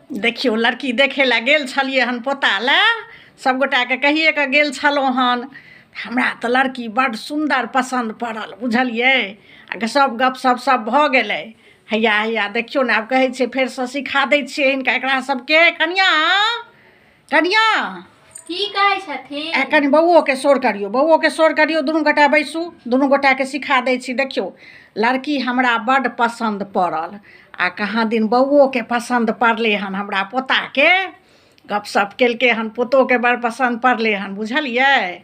देखियौ, लड़की देखै लए गेल छलियै हन पोता लए। सभगोटाके कहिए कऽ गेल छलहुँ हन। हमरा तऽ लड़की बड्ड सुन्दर पसन्द पड़ल, बुझलियै? आ सभ गपशप सभ भऽ गेलै। हैया हैया, देखियौ ने, आब कहै छियै फेरसँ सिखा दै छियै हिनका, एकरा सबके। कनिया, कनिया! की कहै छथिन? आ कनि बौओके शोर करियौ, बौओके शोर करियौ। दुनू गोटा बैसू, दुनू गोटाके सिखा दै छी। देखियौ, लड़की हमरा बड्ड पसन्द पड़ल आ कहाँ दिन बौओके पसन्द पड़लै हन। हमरा पोताके गपशप केलकै हन, पोतोके बड़ पसन्द पड़लै हन, बुझलियै?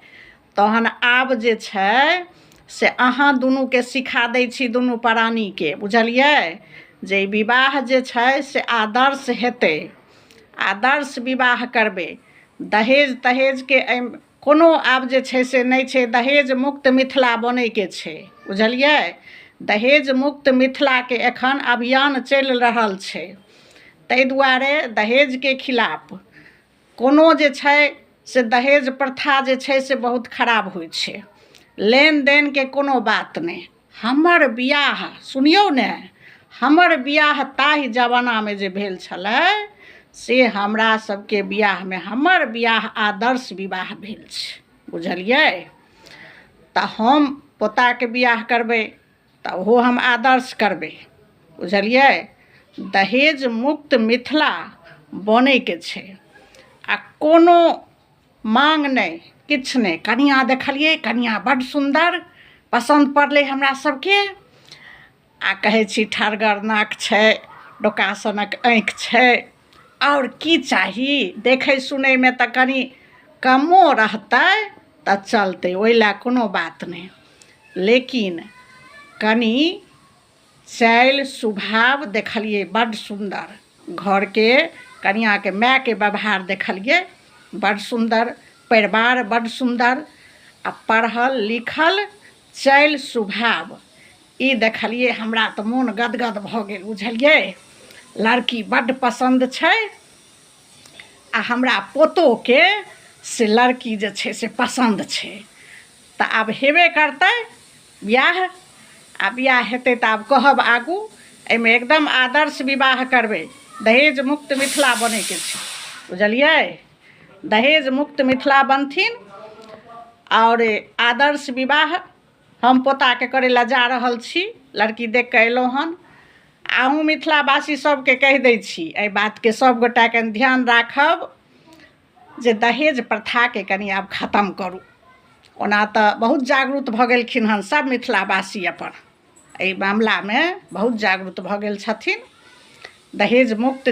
तहन आब जे छै से अहाँ दुनूके सिखा दै छी, दुनू प्राणीके, बुझलियै? जे ई विवाह जे छै से आदर्श हेतै, आदर्श विवाह करबै। दहेज तहेजके एहि कोनो आब जे छै से नहि छै। दहेज मुक्त मिथिला बनैके छै, बुझलियै? दहेज मुक्त मिथिलाके एखन अभियान चलि रहल छै। ताहि दुआरे दहेजके खिलाफ कोनो जे छै से, दहेज प्रथा जे छै से बहुत खराब होइ छै। लेनदेनके कोनो बात नहि। हमर बियाह सुनियौ ने, हमर बियाह ताहि जमानामे जे भेल छलै से हमरा सबके बियाहमे, हमर बियाह आदर्श विवाह भेल छै, बुझलियै? तऽ हम पोताके बियाह करबै तऽ ओहो हम आदर्श करबै, बुझलियै? दहेज मुक्त मिथिला बनैके छै आ कोनो माँग नहि, किछु नहि। कनिआँ देखलियै, कनिआँ बड्ड सुन्दर पसन्द पड़लै हमरा सबके। आ कहै छी, ठरगर नाक छै, डोका सनक आँखि छै, आओर की चाही? देखै सुनैमे तऽ कनि कमो रहतै तऽ चलतै, ओहि लए कोनो बात नहि, लेकिन कनि चालि स्वभाव देखलियै बड्ड सुन्दर। घरके कनिआँके मायके व्यवहार देखलियै बड्ड सुन्दर, परिवार बड्ड सुन्दर आ पढ़ल लिखल, चालि स्वभाव ई देखलियै, हमरा तऽ मोन गदगद भऽ गेल, बुझलियै? लड़की बड्ड पसन्द छै आ हमरा पोतोके से लड़की जे छै से पसन्द छै। तऽ आब हेबे करतै बियाह आ बियाह हेतै तऽ आब कहब आगू। एहिमे एकदम आदर्श विवाह करबै। दहेज मुक्त मिथिला बनैके छै, बुझलियै? दहेज मुक्त मिथिला बनथिन आओर आदर्श विवाह हम पोताके करै लए जा रहल छी। लड़की देख कऽ अयलहुँ हन। अहूँ मिथिलावासी सबके कहि दै छी एहि बातके, सब गोटाके ध्यान राखब जे दहेज प्रथाके कनि आब खतम करू। ओना तऽ बहुत जागरूक भऽ गेलखिन हन सब मिथिलावासी, अपन एहि मामलामे बहुत जागरूक भऽ गेल छथिन। दहेज मुक्त